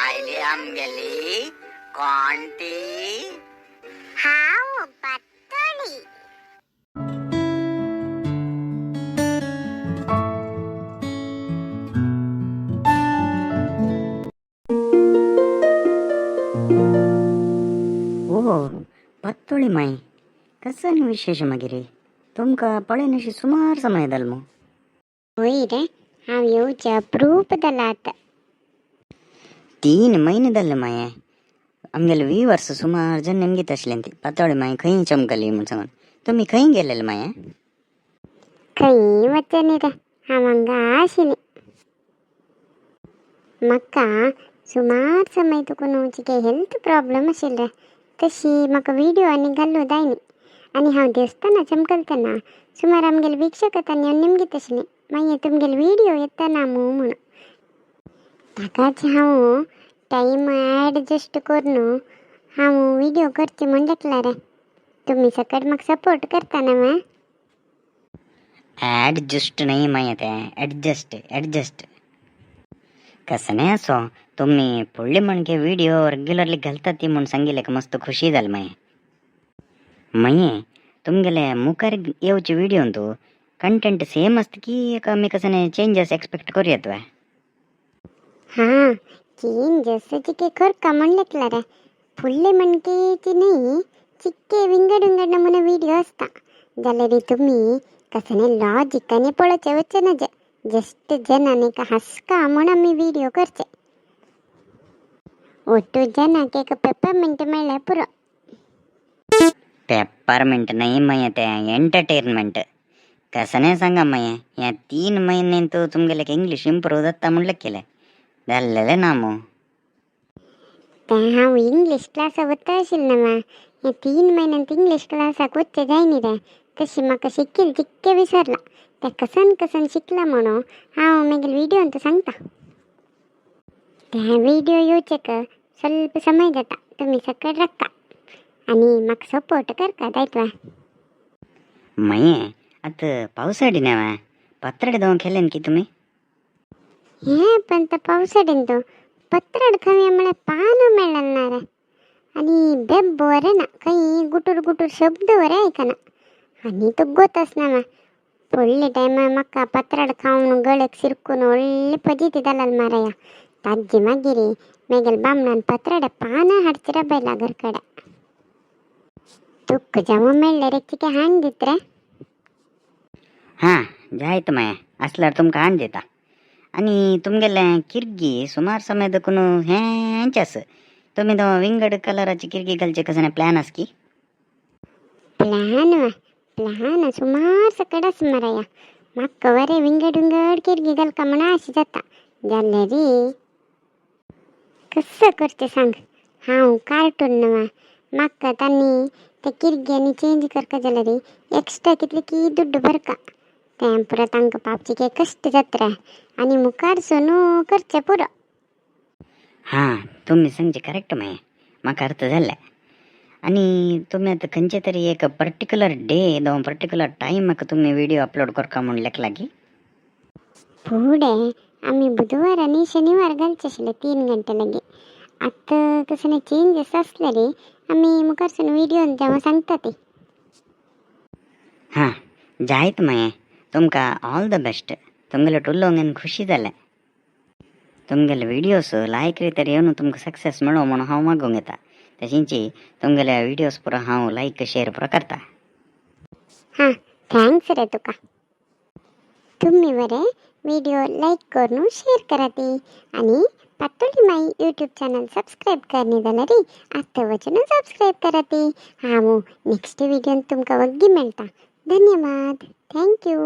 आयली आमगेली कोण ती? हांव पातोळी. ओ पातोळी माई, कसन विशेष मागीर तुमकां पळयनशी सुमार समय जालो मू. होय रे, हांव येवचें अप्रूप जालां आतां. 3 म्हयने जाले माये. आमगेले व्यूवर्स सुमार जण नेमगीत आसले ती पातोळी माई खंय चमकली म्हूण सांगून. तुमी खंय गेलेले माये? खंय वचनी रे, हांव हांगा आशिल्लें. म्हाका सुमार समय तुका चिके हेल्थ प्रॉब्लम आशिल्ले, तशी म्हाका व्हिडिओ आनी घालूं जायनी. आनी हांव देवस्थाना चमकलतना सुमार आमगेले वीक्षक तांणी नेमगीत आशिल्लें मागीर तुमगेले व्हिडिओ येतना मू म्हणून. ताकाच हांव टायम ॲडजस्ट करून हांव व्हिडिओ करचे म्हूण देखला रे. तुमी सकट म्हाका सपोर्ट करता न्हय? ॲडजस्ट नाही माये, तें ॲडजस्ट ॲडजस्ट. कसं असो तुम्ही फुडले म्हणके व्हिडिओ रेग्युलरली घालता ती म्हूण सांगिल्ले मस्त खुशी जाली माये. माये, तुमगेले मुखार येवचे व्हिडिओ कंटेंट सेम आसता की आमी कसं चेंजेस एक्सपेक्ट करूयात वा? हां, चेंजस चिके करका म्हण लेखला रे. फुडले म्हणकेची न्ही, चिक्के विंगड विंगड नमुने व्हिडिओ आसता जाल्यार तुमी कसने लॉजिकानी पळोवचें वचचे नजे. जस्ट जनान हसका म्हूण आमी व्हिडिओ करचे. ಒಟ್ಟು ಜನಕ್ಕೆ एक पेपरमिंट मेळ्ळें पुरो. पेपरमिंट नाही माये, ते एंटरटेनमेंट. कसं सांगा माये, ह्या 3 महिन्यान तू तुमगेले इंग्लिश इम्प्रूव जाता म्हणलं केलें जाल्लेलें ना मू. तें हांव इंग्लीश क्लासाक वता आशिल्लें न्हय. हे 3 म्हयन्यांत इंग्लीश क्लासाक वचचें जायनी रे. तशी म्हाका शिकील चिक्कें विसरलां. तें कसन कसन शिकलां म्हणून हांव मागीर व्हिडियोन सांगता. ते व्हिडिओ येवचेक ಸ್ವಲ್ಪ समय जाता. तुमी सकट राखा आनी म्हाका सपोर्ट करका जायत. माये, आतां पावसाडी न्हय, पत्राडे दोन केलें की तुमी? हे पण तर पावसाडीन तो पत्राड खंय म्हळ्यार पानो मेळना रे. आनी बेब्बो वरे ना, खंय गुटूर गुटूर शब्द वरे आयकना. आनी तो गोत आसना. फुडले टायमार म्हाका पत्राड खावन गळ्याक सिरकून व्हडली फजिती जालाल माराया. ताजे मागीर मेगेल बामणान पत्राडे पानां हाडचे रे बायला घर कडेन. तुका जेव्हा मेळ्ळें रे चिके हाण दीत रे. हां, जायत माये, आसल्यार तुमकां हाण दिता. आनी तुमगेले किर्गी सुमार समय देखून हेंच आस. तुमी तो विंगड कलराची किर्गी घालचे कसं प्लॅन आस की? प्लॅन वा, प्लॅन सुमार सकट आसा माराया. म्हाका बरें विंगड विंगड किर्गी घालका म्हण आशा जाता. जाल्यार कसं करचें सांग? हांव कार्टून न्हय, म्हाका तांणी ते किर्ग्यांनी चेंज करका जाल्यार एक्स्ट्रा कितले की दुड्ड भरका. तें पुरो तांकां पापचिके कश्ट जाता रे. आनी मुखार सोनू करचें पुरो. हां, तुमी सांगचें करेक्ट माये, म्हाका अर्थ जालें. आनी तुमी आतां खंयचे तरी एक पर्टिक्युलर डे जावं पर्टिक्युलर टायम म्हाका तुमी व्हिडिओ अपलोड करका म्हूण लेखला की? फुडें आमी बुधवार आनी शनिवार घालचे आशिल्ले 3 घंटे लागी. आतां कसले चेंजीस आसले रे आमी मुखारसून व्हिडिओ जेव्हा सांगता ती. हां, जायत माये, तुमकां ऑल the best. तुमगेले उलोवंक खुशी जालें. तुमगेले व्हिडियोस लायक रितीर येवन तुमकां सक्सेस मेळो म्हणून हांव मागूंक येता. तशींच तुमगेले व्हिडियोस पुरो हांव लायक शेअर पुरो करता. हां, thanks रे तुका. तुम्ही बरे व्हिडिओ लाईक करून शेअर करा ती. आणि पातोळी माई यूट्यूब चॅनल सबस्क्राईब करणे जाल्यार आत्तां वचून सबस्क्राईब करा ती. हांव नेक्स्ट व्हिडियोन तुमकां वग्गी मेळटा. धन्यवाद. Thank you.